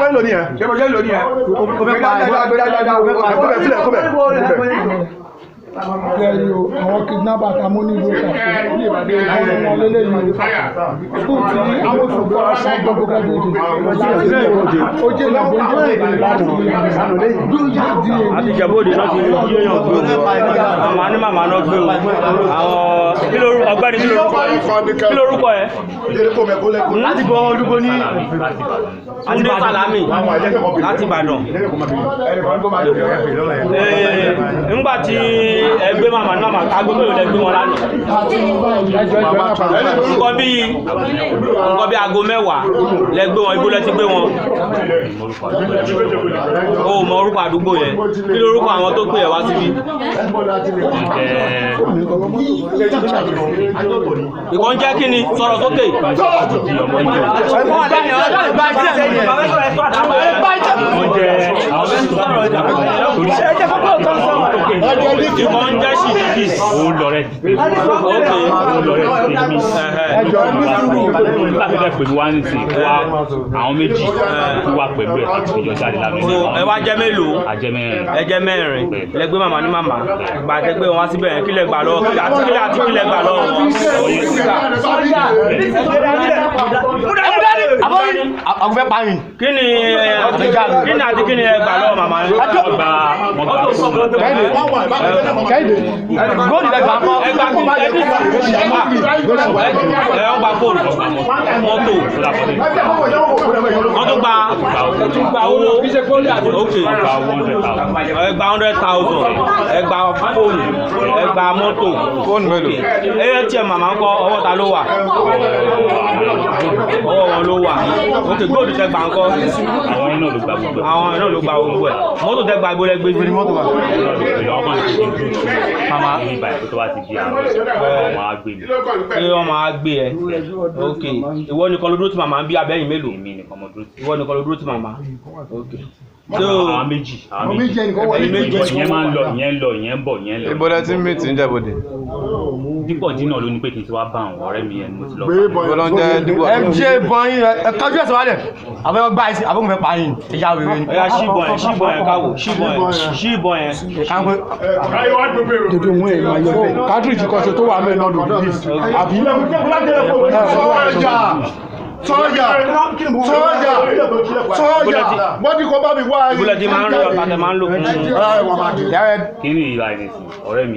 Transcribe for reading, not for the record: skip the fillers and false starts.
ń lò nìyẹn? Ṣé mo ṣe ń lò nìyẹn? Kó bẹ̀ sílẹ̀, kó bẹ̀. Lẹ́yìn o, àwọn kidnapper ta mú nílùú Kàfé àwọn ọmọ lélẹ́yìn o, school tí amòfin kọ́ aṣọ gbogbo graduate láti ilé ó jẹ́ ìyàbọ̀ ìjọba láti Àti Ìjẹ̀bú-Òde náà ti jí èèyàn gbé o. Màmá ní màmá náà gbé o. Àwọn kí lorúkọ ọ̀gbẹ́ni, kí lorúkọ ẹ? Kí lorúkọ ẹ? Láti bọ olúgbó ní Túndé Sàlámì láti Ìbàdàn. Ńgbà tí ẹ gbé màmá ní màmá, aago mélòó lẹ gbé wọn lánàá? Nǹkan bíi aago 10 lẹ gbé wọn. Ibo lẹ ti gbé wọn? O ò mọ orúkọ àdúgbò yẹn. Kí lorúkọ àwọn tó pè ẹ́ wá síbí? Ìkọ́ ń jẹ́ kí ni? Sọ̀rọ̀ sókè. Ìkọ́ ń jẹ́ ṣìkì. Òun lọ rẹ ti Ok. òun lọ rẹ ti mi. Nígbà tó fẹ́ pè mí wá nísìnyí, wá àwọn méjì tó wà pẹ̀lú ẹ̀ láti fi jọ jáde lánàá. So ẹ wá jẹ́ mélòó? Ajẹ́ mẹ́rin. Ẹ jẹ́ mẹ́rin. Lẹ gbé màmá ní màmá. Gbà tẹ gbé wọn wá síbẹ̀ yẹn, kí lẹ gbà lọ́wọ́? Àti kí lẹ àti kí lẹ gbà lọ́wọ́ wọn? Àwọn fẹ́ pa yín. Kí ni kí ni àti kí ni ẹ gbà lọ́wọ́ màmá yẹn? Wọ́n gba fóònù. Góòlù lẹ gbà kọ́. Ẹ gbà kí ẹ ní ẹ wọ́n gba fóònù, mọ́tò, wọ́n tún gba owó. Ok. Gba 100,000. Ẹ gba 100,000, ẹ gba fóònù, ẹ gba mọ́tò. Fóònù mélòó? Ẹ tiẹ̀ màmá ńkọ́? Ọwọ́ ta ló wà? Ọwọ́ wọn ló wà. Ok, góòlù tẹ gbà ńkọ́? Àwọn yẹn náà ló gba gbogbo ẹ̀. Àwọn náà ló gba gbogbo ẹ̀. Mọ́tò tẹ gba, gbólẹ́ gbé sí? Àwọn kan ti di màmá ní ibà tó bá ti di àárọ̀, àwọn á gbé mi. Pé wọ́n máa gbé ẹ. Ok, ìwọ nìkan ló dúró tí màmá ń bí abẹ́yìn mélòó? Èmi nìkan mo dúró sí. Ìwọ nìkan ló dúró tí màmá. Ok, so Àwọn méjì. Àwọn méjì. Ẹ̀yin méjì. Ìyẹn máa ń lọ, ìyẹn ń lọ, ìyẹn ń bọ̀, ìyẹn ń lọ. Ibo lẹ ti ń mìtì ń Jẹ̀bú-Òde? Dípọ̀ dínà ló ní pé kí n ti wá bá àwọn ọ̀rẹ́ mi yẹn ni mo ti lọ. Ibo ló ń jẹ́ Dípọ̀? Ẹ ṣe ìbọn yín, ẹ kájú ẹ̀sọ́ wálẹ̀. Àbẹ̀wò gbá ẹsẹ̀, àbẹ̀wò fẹ́ pa yín. Ìyá wèrè ni. Ọ̀yá, ṣíbọn yẹn, ṣíbọn yẹn, káwò ṣíbọn yẹn, ṣíbọn yẹn. Káńpé. Dodo òun ẹ̀ máa yọ bẹ́ẹ̀ cartridge kan ṣe tó wà mẹ́rin náà lòdì this àbí. Sọ́jà, sọ́jà, sọ́jà, sọ́jà, wọ́n ti kọ́ bá mi wá. Ibo lẹ ti máa ń rí ọ̀tá tẹ máa ń lò fún Kí ni ìlà ìrìnsìn ọ̀rẹ́ mi?